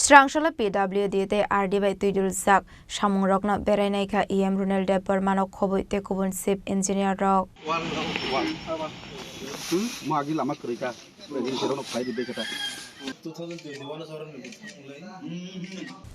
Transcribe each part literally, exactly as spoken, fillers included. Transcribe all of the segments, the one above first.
Srangsola P W D tei R D bai twiduljak samungrokno berainaikha E M Runel Debbarmano khobwi tei kubun chief engineer rok. Hmm? Mo agi lama kwrwi kha.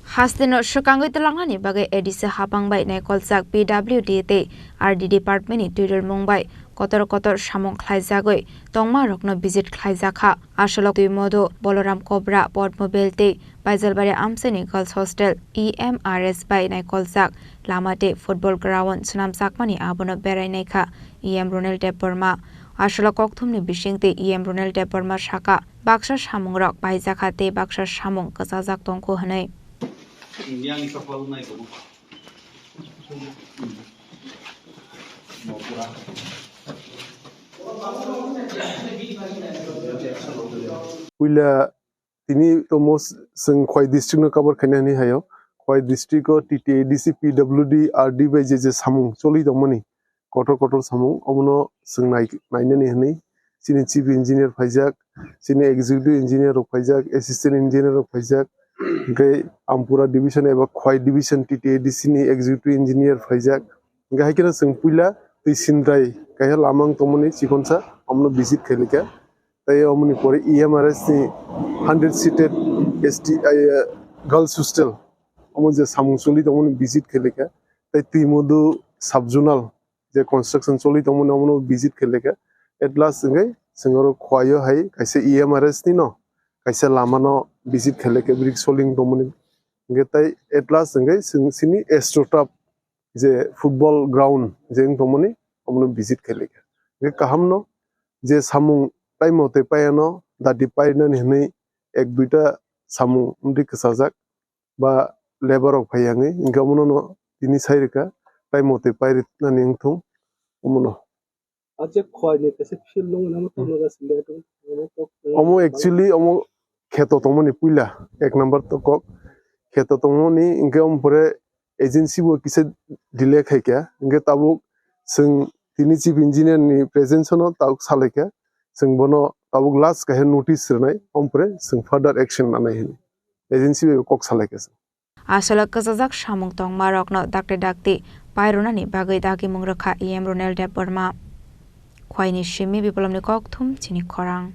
Hasteno swkangwi twlangnani bagwi A D C hapang bai naikolchak P W D tei R D department ni twidulmung bai kotor kotor samung khlaijagwi tongmarokno visit khlaijakha. Asolok Twimodo, Boloram Kobra, Podmo Bel tei Baijalbari amchaini Girls Hostel, E M R S bai naikolchak lama tei football ground swnamjakmani abono berainaikha E M Runel Debbarma. Asolok kokthumni bisingtwi E M Runel Debbarma sakha, baksa samungrok paijakha tei baksa samung kwchajak tongkhu hwnwi. Puila tini tomo chwng Khowai district no cover khaina hinwi haio. Khowai district o T T A D C, P W D, R D bai je je samung choli tongmani, kotor kotor samung, omono chwng nai-, nainani hinwi chini chief engineer phaijak, chini executive engineer rok phaijak, assistant engineer rok phaijak, hwnkhe Ampura division eba Khowai division T T A D C ni executive engineer phaijak. Hwnkhe hai kheno chwng puila twi sindrai kaiha lama wng tongmani chikonsa, omono visit khailika. Tei omoni pore E M R S ni hundred seated S T, eh, girls hostel, omo je samung choli tongmani visit khailika. Tei Twimodo sub-zonal je construction choli tongmani omono visit khailika. At last hwnkhe chwng oro Khowai o hai kaisa E M R S ni no kaisa lama no visit khailika, brick soling tongmani. Hwnkhe tei at last hwnkhe chwng chini Astroturf je football ground je wng tongmani, omono visit khailika. Hwnkhe kahamno je samung time mote paiano dati painani hinwi ek duita samung wngwi kwchajak ba labour rok phaiya wngwi, hwnkhe omono no tini sai rwkha time mote pairwnani wngthung omono. Ache Khowai ni kaisa field dong, omo kok, omo actually omo kheto tongmani puila, ek number to kok kheto tongmani, hwnkhe omo pore agency bo kisa delay khaikha, hwnkhe tabuk chwng tini chief engineer ni presence no tabuk salaikha, chwng bono tabuk last kaisa notice rwnai, omo pore chwng further action nanai hinwi agency bai kok salaikha chwng. Aswlwk kwchajak samung tongmarokno dakti dakti pairwnani bagwi dagimung rwkha E M Runel Debbarma. Khwaini simi Biplobni kokthum chini khorang.